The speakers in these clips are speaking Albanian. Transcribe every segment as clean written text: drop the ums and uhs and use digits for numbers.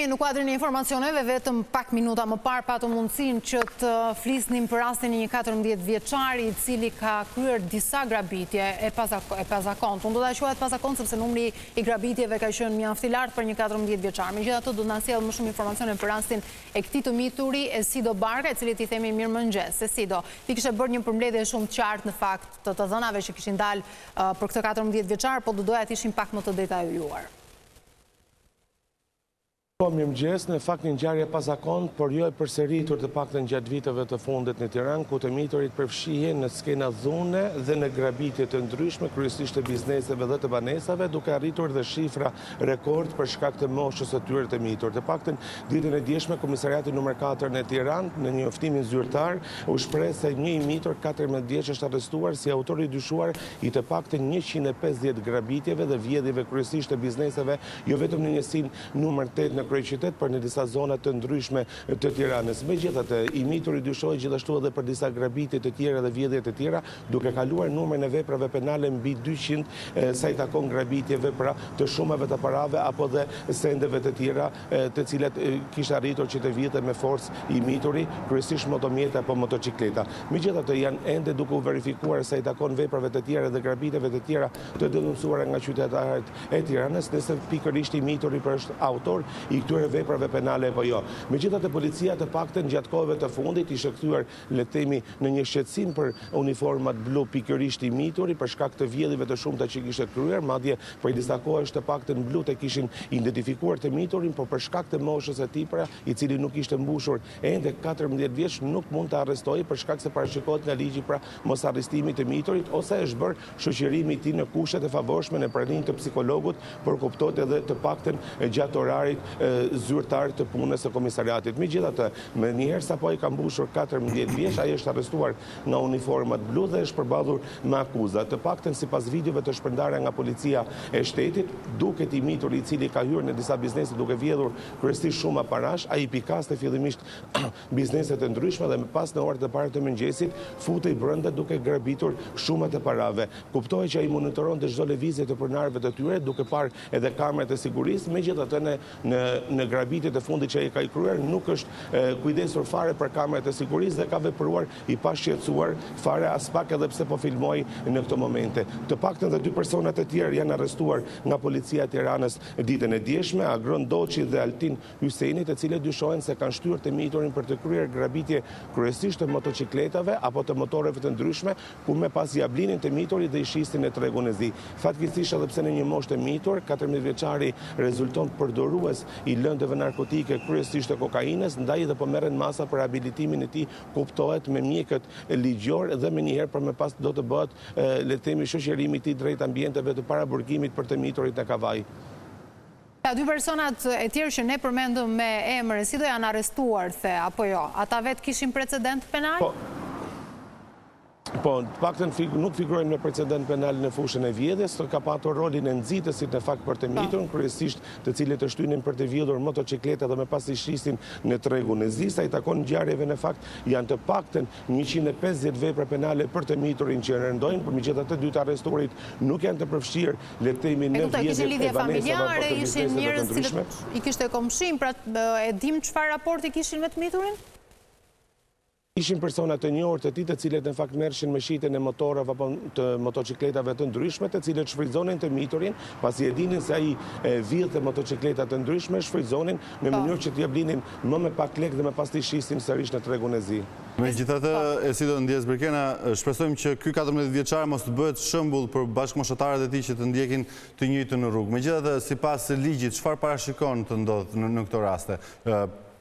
Jemi në kuadrin e informacioneve, vetëm pak minuta më parë patëm mundësinë që të flisnim për rastin e një 14 vjeçari i cili ka kryer disa grabitje e pazakontë. Unë do ta quaj të pazakontë sepse numri i grabitjeve ka qenë mjaft i lartë për një 14 vjeçar. Megjithatë do të na sjellë më shumë informacione për rastin e këtij të mituri Esido Barka, të cilit i themi mirëmëngjes. Esido, ti kishe bërë një përmbledhje shumë të qartë në fakt të të dhënave që kishin dalë për këtë 14 vjeçar, po do doja të ishim pak më të detajuar. Po, mirëmëngjes, në fakt një ngjarje e pazakontë, por jo e përsëritur të paktën gjatë viteve të fundit në Tiranë, ku të miturit përfshihen në skena dhune dhe në grabitje të ndryshme, kryesisht të bizneseve dhe të banesave, duke arritur dhe shifra rekord për shkak të moshës së tyre të mitur. Të paktën ditën e djeshme, Komisariati numër 4 në Tiranë, në njoftimin zyrtar, u shpreh se një i mitur 14 vjeç është arrestuar si autor i dyshuar i të paktën 150 grabitjeve dhe vjedhjeve kryesisht të bizneseve, jo vetëm në njësinë numër 8 në kryeqytet, por në disa zona të ndryshme të Tiranës. Megjithatë, i mituri dyshohet gjithashtu edhe për disa grabitje të tjera dhe vjedhje të tjera, duke kaluar numrin e veprave penale mbi 200 sa i takon grabitjeve pra të shumave të parave apo dhe sendeve të tjera të cilat kishte arritur që të vidhte me forcë i mituri, kryesisht motomjete apo motocikleta. Megjithatë, janë ende duke u verifikuar sa i takon veprave të tjera dhe grabitjeve të tjera të denoncuara nga qytetarët e Tiranës, nëse pikërisht i mituri pra është autor i këtyre veprave penale apo jo. Megjithatë, policia të paktën gjatë kohëve të fundit ishte kthyer, le të themi, në një shqetësim për uniformat blu pikërisht i mituri për shkak të vjedhjeve të shumta që kishte kryer, madje prej disa kohësh të paktën blutë e kishin identifikuar të miturin, por për shkak të moshës së tij pra, i cili nuk ishte mbushur ende 14 vjeç, nuk mund të arrestohej për shkak se parashikohet nga ligji pra mosarrestimi i të miturit ose është bërë shoqërimi i tij në kushtet e favorshme në praninë të psikologut, por kuptohet edhe të paktën gjatë orarit zyrtar të punës së komisariatit. Megjithatë, menjëherë sapo ai ka mbushur 14 vjeç, ai është arrestuar nga uniformat blu dhe është përballur me akuza. Të paktën sipas videove të shpërndara nga policia e shtetit, duket i mituri i cili ka hyrë në disa biznese duke vjedhur kryesisht shuma parash, ai pikaste fillimisht biznese të ndryshme dhe më pas në orët e para të mëngjesit futej brenda duke grabitur shumat e parave. Kuptohej që ai monitoronte çdo lëvizje të pronarëve të tyre, duke parë edhe kamerat e sigurisë, megjithatë në në në grabitjet e fundit që ai ka kryer nuk është kujdesur fare për kamerat e sigurisë dhe ka vepruar i pashqetësuar fare aspak edhe pse po filmohej në këto momente. Të paktën dhe dy persona të tjerë janë arrestuar nga policia e Tiranës ditën e djeshme, Agron Doçi dhe Altin Hyseni, të cilët dyshohen se kanë shtyrë të miturin për të kryer grabitje kryesisht të motoçikletave apo të motoreve të ndryshme, ku më pas ia blinin të miturit dhe i shisnin në tregun e zi. Fatkeqësisht edhe pse në një moshë të mitur, 14 vjeçari rezulton përdorues i lëndëve narkotike, kryesisht të kokainës, ndaj dhe po merren masa për rehabilitimin e tij, kuptohet me mjekët ligjorë dhe menjëherë për më pas do të bëhet, le të themi, shoqërimi i tij drejt ambienteve të paraburgimit për të miturit në Kavajë. Pra dy personat e tjerë që ne përmendëm me emër, Esido janë arrestuar, the, apo jo? Ata vetë kishin precedent penal? Po, po, të paktën nuk figurojnë me precedent penal në fushën e vjedhjes, ka patur rolin e nxitësit në fakt për të po. miturin, kryesisht të cilët e shtynin për të vjedhur motoçikleta dhe më pas i shisnin në tregun e zi. Sa i takon ngjarjeve në fakt janë të paktën 150 vepra penale për të miturin që rëndojnë, por megjithatë dy të arrestuarit nuk janë të përfshirë le të themi në vjedhjet e banesave apo të bizneseve të ndryshme. I kishte komshinj, pra e dimë çfarë raporti kishin me të miturin? Ishin persona të njohur të tij, të cilët në fakt merreshin me shitjen e motorave apo të motoçikletave të ndryshme, të cilët shfrytëzonin të miturin, pasi e dinin se ai vidhte motoçikleta të ndryshme, shfrytëzonin në po. mënyrë që t'ia blinin më me pak lekë dhe më pas t'i shisnin sërish në tregun e zi. Megjithatë, Esido, ndjesë Brikena, shpresojmë që ky 14 vjeçar mos të bëhet shembull për bashkëmoshatarët e tij që të ndjekin të njëjtën rrugë. Megjithatë, sipas ligjit, çfarë parashikon të ndodhë në këto raste?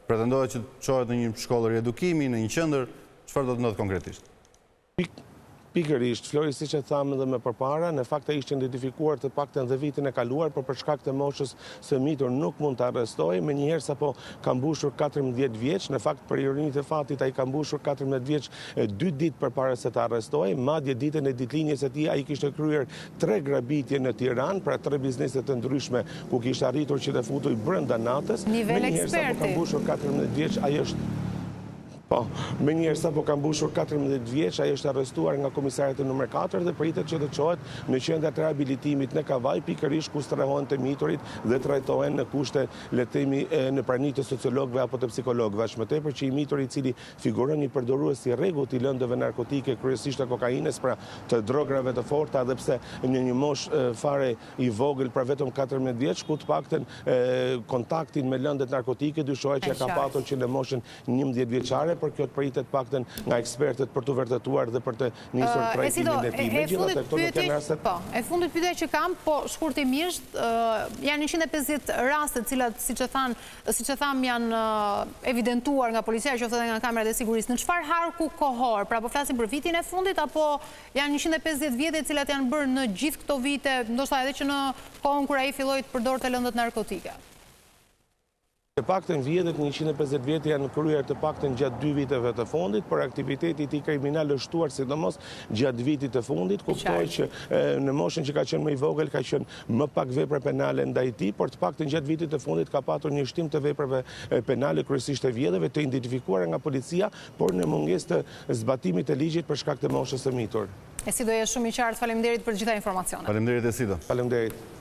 Pretendohet që të çohet në një shkollë riedukimi, në një qendër, çfarë do të ndodhë konkretisht? Pikërisht, Flori, siç e thamë edhe më përpara, në fakt ai ishte identifikuar të paktën dhe vitin e kaluar, por për shkak të moshës së mitur nuk mund të arrestohej, menjëherë sapo ka mbushur 14 vjeç, në fakt për ironi të fatit ai ka mbushur 14 vjeç dy ditë përpara se të arrestohej, madje ditën e ditëlindjes së tij ai kishte kryer tre grabitje në Tiranë, pra tre biznese të ndryshme ku kishte arritur që të futej brenda natës, menjëherë sapo ka mbushur 14 vjeç ai është. Po, menjëherë sapo ka mbushur 14 vjeç, ai është arrestuar nga komisariati numër 4 dhe pritet që të çohet në qendrat e rehabilitimit në Kavajë, pikërisht ku strehohen të miturit dhe trajtohen në kushte, le të themi, në prani të sociologëve apo të psikologëve. Aq më tepër që i mituri i cili figuron një përdorues i rregullt i lëndëve narkotike, kryesisht të kokainës, pra të drograve të forta, edhe pse në një moshë fare i vogël, pra vetëm 14 vjeç, ku të paktën kontaktin me lëndët narkotike dyshohet që e ka patur që në moshën 11 vjeçare, por kjo të pritet të paktën nga ekspertët për t'u vërtetuar dhe për të nisur trajtimin e tij. Megjithatë, këto nuk janë rastet. Po, e fundit pyetja që kam, po shkurtimisht, janë 150 raste të cilat, siç e thanë, siç e thamë, janë evidentuar nga policia, qoftë edhe nga kamerat e sigurisë. Në çfarë harku kohor? Pra po flasim për vitin e fundit apo janë 150 vjedhje të cilat janë bërë në gjithë këto vite, ndoshta edhe që në kohën kur ai filloi të përdorte lëndët narkotike? Të paktën vjedhjet 150 vjedhje janë kryer të paktën gjatë dy viteve të fundit, por aktiviteti i tij kriminal është shtuar sidomos gjatë vitit të fundit, kuptohet që në moshën që ka qenë më i vogël ka qenë më pak vepra penale ndaj tij, por të paktën gjatë vitit të fundit ka patur një shtim të veprave penale, kryesisht të vjedhjeve të identifikuara nga policia, por në mungesë të zbatimit të ligjit për shkak të moshës së mitur. Esido je shumë i qartë, faleminderit për të gjitha informacionet. Faleminderit Esido. Faleminderit.